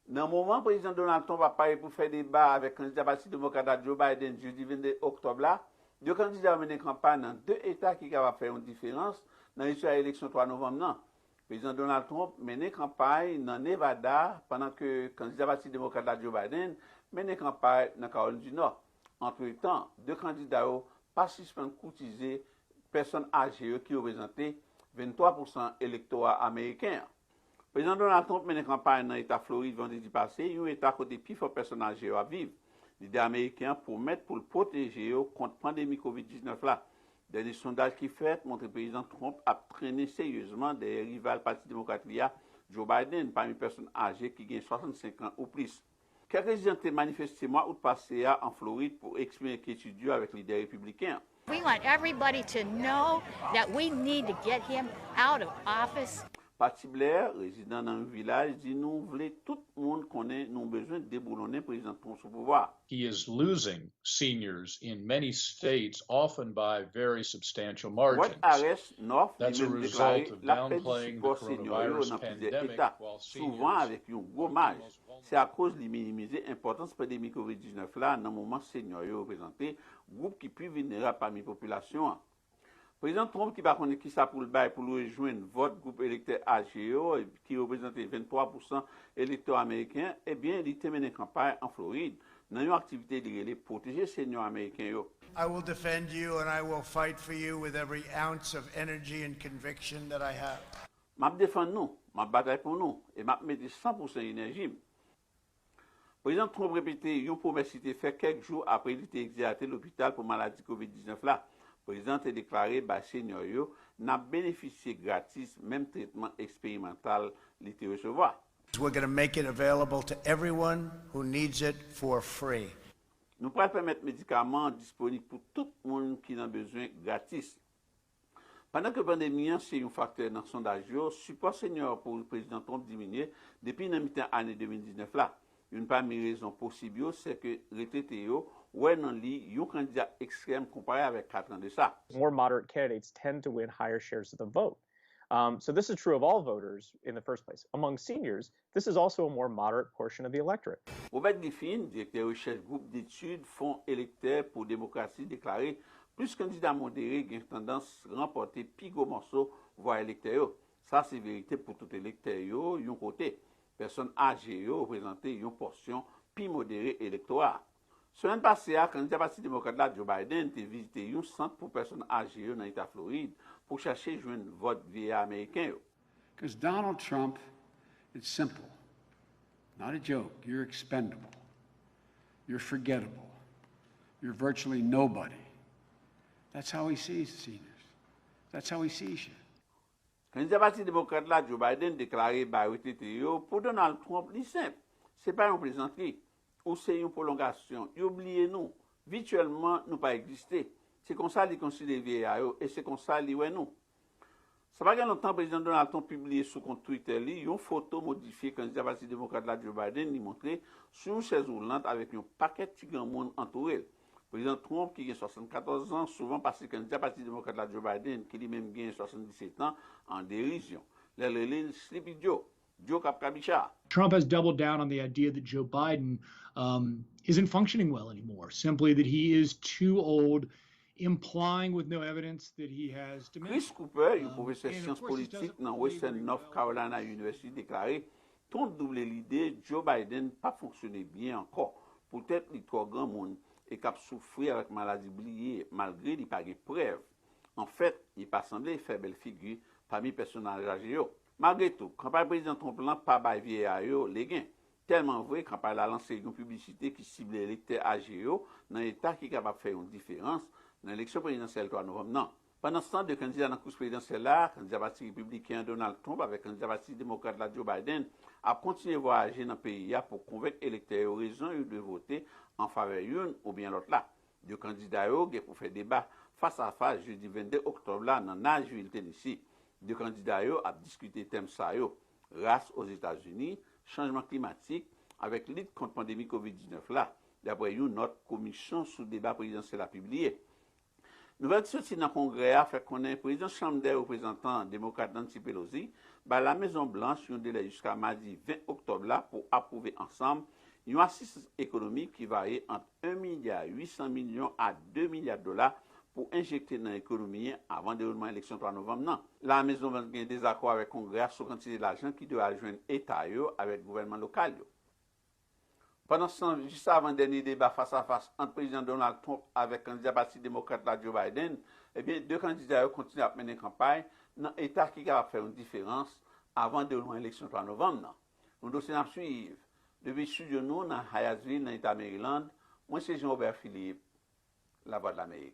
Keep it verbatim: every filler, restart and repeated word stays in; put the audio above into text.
Nan moman Prezidan Donald Trump ap pare pou fè deba avèk kandida Pati Demokrat la Joe Biden jedi vennde oktòb la, de kandida yo mennen kanpay nan de eta ki kapab fè yon diferans nan istwa eleksyon twa novanm nan. Prezidan Donald Trump mennen kanpay nan Nevada, pandan ke kandida Pati Demokrat la Joe Biden mennen kanpay nan Kawolin di Nò. Antretan, de kandida yo pa sispann koutize pèsòn aje yo ki reprezante venntwa pousan elektora ameriken an. Prezidan Donald Trump mennen kanpay nan eta Florid vandredi pase, yon eta kote pifò pèsòn aje yo ap viv. Lidè ameriken an pwomèt pou l pwoteje yo kont pandemi kovid diznèf la. Dènye sondaj ki fèt montre Prezidan Trump ap trennen seryezman dèyè rival Pati Demokrat li a, Joe Biden, pami pèsòn aje ki gen swasannsenk an ou plis. Kèk rezidan te manifeste mwa out pase a an Florid pou eksprime enkyetid yo avèk lidè repibliken an. We want everybody to know that we need to get him out of office. Patty Blair, rezidan nan yon vilaj, di nou vle tout moun konnen nou bezwen deboulonnen Prezidan Trump sou pouvwa a. He is losing seniors in many states, often by very substantial margins. Wyatt Arrest North, li menm deklare l ap pèdi sipò senyò yo nan plizyè eta, souvan avèk yon gwo maj. Se akoz li minimize enpòtans pandemi kovid diznèf la nan moman senyò yo reprezante gwoup ki pi vilnerab pami popilasyon an. Prezidan Trump, ki pa konnen kisa pou l bay pou l rejwenn vòt gwoup elektè aje yo, ki reprezante venntwa pousan elektè ameriken, ebyen, li te mennen kanpay an Florid, nan yon aktivite li rele Pwoteje Senyò Ameriken yo. I will defend you and I will fight for you with every ounce of energy and conviction that I have. M ap defann nou, m ap batay pou nou, e m ap mete san pousan enèji m. Prezidan Trump repete yon pwomès li te fè kèk jou apre li te egzeyate lopital pou maladi kovid diznèf la. Prezidan te deklare bay senyò yo n ap benefisye gratis menm tretman eksperimantal li te resevwa. We're going to make it available to everyone who needs it for free. Nou pral pèmèt medikaman an disponib pou tout moun ki nan bezwen gratis. Pandan ke pandemi an se yon faktè nan sondaj yo, sipò senyò pou Prezidan Trump diminye depi nan mitan ane de mil diznèf la. Youn pami rezon posib yo se ke retrete yo wè nan li yon kandida ekstrèm konpare avèk kat an de sa. More moderate candidates tend to win higher shares of the vote. Um, so this is true of all voters in the first place. Among seniors, this is also a more moderate portion of the electorate. Robert Griffin, direktè rechèch gwoup detid Fon Elektè pou Demokrasi, deklare plis kandida modere gen tandans ranpòte pi gwo mòso vwa elektè yo. Sa se verite pou tout elektè yo, yon kote. Pèsòn aje yo reprezante yon pòsyon pi modere elektora a. Semèn pase a, kandida Pati Demokrat la, Joe Biden, te vizite yon sant pou pèsòn aje yo nan eta Florid pou chache jwenn vòt vye ameriken yo. Because Donald Trump, it's simple. Not a joke. You're expendable. You're forgettable. You're virtually nobody. That's how he sees seniors. That's how he sees you. Kandida Pati Demokrat la, Joe Biden, deklare bay retrete yo pou Donald Trump li senp. Se pa yon plezantri. Ou se yon pwolongasyon. Yo bliye nou. Vityèlman, nou pa egziste. Se konsa li konsidere vye a yo e se konsa li wè nou. Sa pa gen lontan, Prezidan Donald Trump pibliye sou kont Twitter li yon foto modifye kandida Pati Demokrat la, Joe Biden, li montre sou yon chèz woulant avèk yon pakèt ti granmoun antoure l. Prezidan Trump, ki gen swasannkatòz an, souvan pase kandida Pati Demokrat la, Joe Biden, ki li menm gen swasanndisèt an, an derizyon, lè l rele l Sleepy Joe, Joe k ap kabicha. Trump has doubled down on the idea that Joe Biden um, isn't functioning well anymore, simply that he is too old, implying with no evidence that he has dementia. Chris Cooper, yon pwofesè syans politik nan Western North Carolina University, deklare Trump double lide Joe Biden p ap fonksyone byen ankò poutèt li twò granmoun e k ap soufri avèk maladi bliye malgre li pa gen prèv. Anfèt, li pa sanble fè bèl figi pami pèsonaj aje yo. Malgre tou, kanpay Prezidan Trump lan pa bay vye a yo legen. Tèlman vre, kanpay la lanse yon piblisite ki sible elektè aje yo nan eta ki kapab fè yon diferans nan eleksyon prezidansyèl twa novanm nan. Pandanstan, de kandida nan kous prezidansyèl la, kandida Pati Repibliken an Donald Trump avèk kandida Pati Demokrat la Joe Biden, ap kontinye vwayaje nan peyi a pou konvenk elektè yo rezon yo dwe vote an favè youn oubyen lòt la. De kandida yo gen pou fè deba fas a fas jedi vennde oktòb la nan Nashville, Tennessee. De kandida yo ap diskite tèm sa yo: ras Ozetazini, chanjman klimatik, avèk lit kont pandemi kovid diznèf la, dapre yon nòt Komisyon sou Deba Prezidansyèl la pibliye. Nouvèl ki soti nan Kongrè a fè konnen Prezidan Chanm dè Reprezantan demokrat Nancy Pelosi bay Lamezon Blanch yon delè jiska madi ven oktòb la pou apwouve ansanm yon asistans ekonomik ki varye ant en milya uit san milyon a de milya dola pou enjekte nan ekonomi an avan dewoulman eleksyon twa novanm nan. Lamezon Blanch gen dezakò avèk Kongrè a sou kantite lajan ki dwe al jwenn eta yo avèk gouvènman lokal yo. Pandanstan, jis avan dènye deba fas a fas ant Prezidan Donald Trump avèk kandida Pati Demokrat la Joe Biden, ebyen, de kandida yo kontinye ap mennen kanpay nan eta ki kapab fè yon diferans avan dewoulman eleksyon twa novanm nan. Yon dosye n ap swiv depi estidyo nou nan Hyattsville, nan eta Maryland. Mwen se Jean Robert Philippe, Lavwadlamerik.